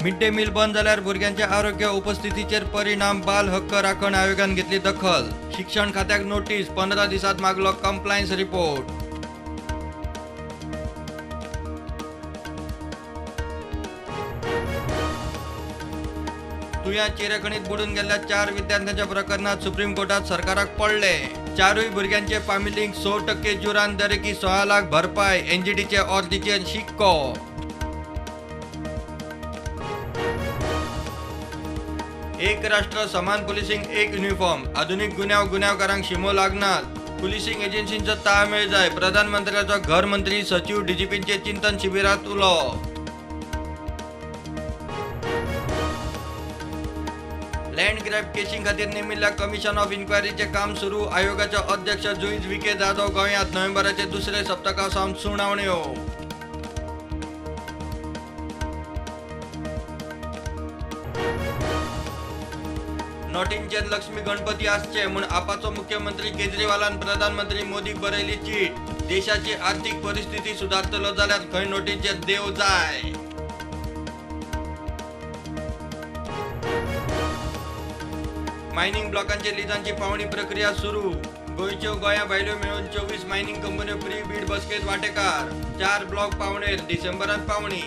Mid day meal बंद जाल्यार भुरग्यांच्या आरोग्य उपस्थितीचेर परिणाम. बाल हक्क राखण आयोगान घेतली दखल. शिक्षण खात्याक नोटीस. 15 दिसांत मागलो कंप्लायन्स रिपोर्ट. तुया चिरेखणीत बुडून गेल्ल्या 4 विद्यार्थ्यांच्या प्रकरणात सुप्रीम कोर्टात सरकाराक पडले. 4 भुरग्यांचे फामिलींक 100% जुरान दरेकी 16 लाख भरपाय. एनजीटीचे ऑर्दीचेर शिक्को. एक राष्ट्र समान पुलिसिंग एक युनिफॉर्म. आधुनिक गुन्यांव गुन्यांवकारांक शिमो लागनात. पुलिसिंग एजन्सींचो ताळमेळ जाय. प्रधानमंत्र्याचो घर मंत्री सचिव डीजीपींचे चिंतन शिबिरात उलो. लँड ग्रॅब केशीं खातीर नेमिल्ल्या कमिशन ऑफ इन्क्वायरीचें काम सुरू. आयोगाचे अध्यक्ष जुईज विके जाधव गोंयांत. नोव्हेंबराचे दुसरे सप्तका सावन सुनावण्यो. नोटींचेर लक्ष्मी गणपती आसचे म्हूण आपाचो मुख्यमंत्री केजरीवालान प्रधानमंत्री मोदीक बरयली चीट. देशाची आर्थिक परिस्थिती सुदारतलो जाल्यार खंय नोटींचेर देव जाय. मायनिंग ब्लॉकांचे लिजांची पावणी प्रक्रिया सुरू. गोंयच्यो गोंया भायल्यो मेळून 24 मायनिंग कंपन्यो प्री बीड बसकेत वांटेकार. 4 ब्लॉक पावणेर डिसेंबरात पावणी.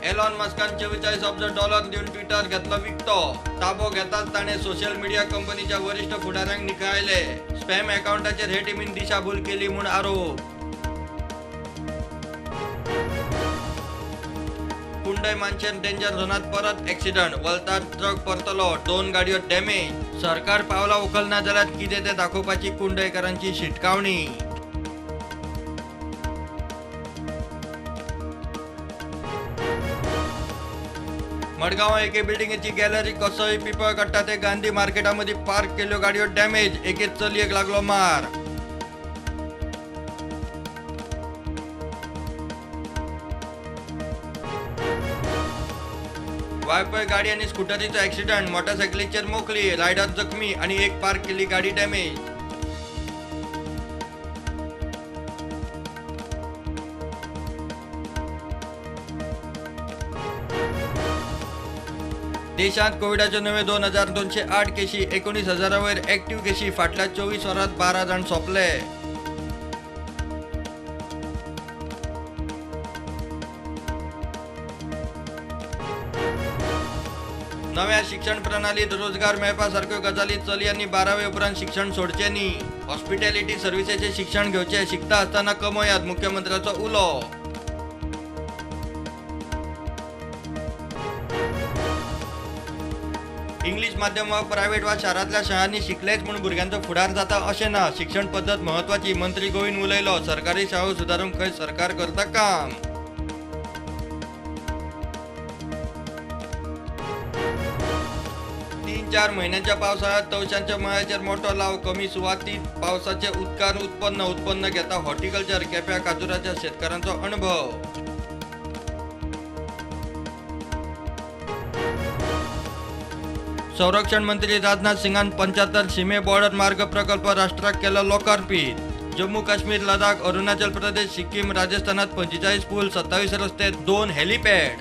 एलॉन मस्कान 44 अब्ज डॉलर दिवन ट्विटर घेतलो विकतो. ताबो घेताच ताणें सोशल मिडिया कंपनीच्या वरिश्ठ फुडाऱ्यांक निखळायले. स्पॅम अकाउंटाचेर हे टिमीन दिशाभूल केली म्हूण आरोप. कुंडय मानशेन डेंजर झोनात परत एक्सिडंट. वलतार ट्रक परतलो. 2 गाडयो डॅमेज. सरकार पावलां उखलना जाल्यार कितें तें दाखोवपाची कुंडयकारांची शिटकावणी. मडगांव एके बिल्डिंगेची गॅलरी कसोय पिपळ काडटा ते गांधी मार्केटा मदीं पार्क केल्ल्यो गाडयो डॅमेज. एके चलयेक लागलो मार. वायपय गाडी आनी स्कुटरीचो एक्सिडंट. मोटरसायकलीचेर मोखली. रायडर जखमी आनी एक पार्क केल्ली गाडी डॅमेज. देशांत कोविडाच्यो नव्यो 2208 केशी. 19,000 वयर एक्टिव्ह केशी. फाटल्या 24 वरांत 12 जाण सोंपले. नव्या शिक्षण प्रणालीत रोजगार मेळपा सारक्यो गजाली. चलयांनी 12वे उपरांत शिक्षण सोडचें न्ही. हॉस्पिटॅलिटी सर्विसेचें शिक्षण घेवचें. शिकता आसतना कमयात. मुख्यमंत्र्याचो उलो. इंग्लीश माध्यम वा प्रायव्हेट वा शारांतल्या शाळांनी शिकलेच म्हूण भुरग्यांचो फुडार जाता अशें ना. शिक्षण पद्दत म्हत्वाची. मंत्री गोविंद उलयलो. सरकारी शाळो सुदारूंक खंय सरकार करता काम. तीन 4 म्हयन्यांच्या पावसाळ्यात तवशांच्या मळ्याचेर मोठो लाव. कमी सुवातीत पावसाचे उदकान उत्पन्न. उत्पन्न घेता हॉर्टिकल्चर. केप्यां काजुराच्या शेतकारांचो अणभव. संरक्षण मंत्री राजनाथ सिंगान 75 सीमे बॉर्डर मार्ग प्रकल्प राष्ट्राक केलो लोकार्पित. जम्मू काश्मीर, लडाख, अरुणाचल प्रदेश, सिक्कीम, राजस्थानात 45 पूल, 27 रस्ते, 2 हेलिपॅड.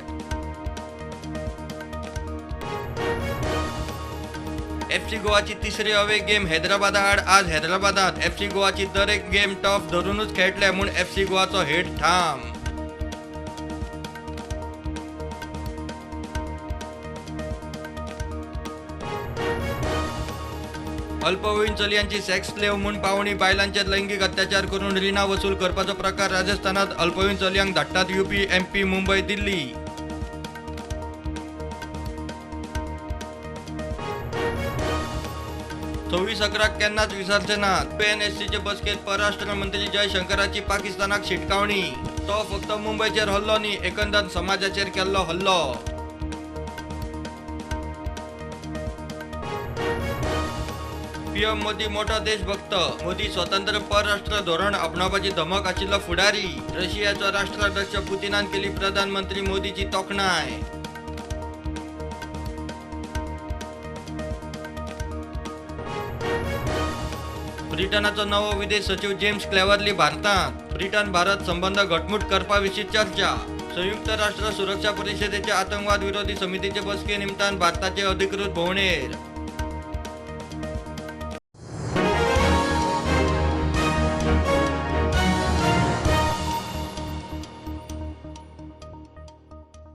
एफसी गोवाची तिसरी अवे गेम हैदराबादा आड आज हैदराबादात. एफसी गोवाची दरेक गेम टफ धरूनच खेळटले म्हूण एफसी गोवाचो हेड ठाम. अल्पवयीन चलयांची सेक्स स्लेव म्हूण पावणी. बायलांचेर लैंगिक अत्याचार करून रिणां वसूल करपाचो प्रकार राजस्थानात. अल्पवयीन चलयांक धाडटात युपी, एमपी, मुंबय, दिल्ली. सव्वीस 11 केन्नाच विसरचे नात. पीएनएससीचे बसकेत परराष्ट्र मंत्री जयशंकराची पाकिस्तानाक शिटकावणी. तो फक्त मुंबयचेर हल्लो न्ही, एकंदर समाजाचेर केल्लो हल्लो. पीएम मोदी मोठो देशभक्त. मोदी स्वतंत्र परराष्ट्र धोरण आपणावपाची धमक आशिल्लो फुडारी. रशियाचो राष्ट्राध्यक्ष पुतिनान केली प्रधानमंत्री मोदीची तोखणाय. ब्रिटनाचो नवो विदेश सचिव जेम्स क्लेवर्ली भारतांत. ब्रिटन भारत संबंध घटमूट करपा विशीं चर्चा. संयुक्त राष्ट्र सुरक्षा परिषदेच्या आतंकवाद विरोधी समितीचे बसके निमतान भारताचे अधिकृत भोवणेर.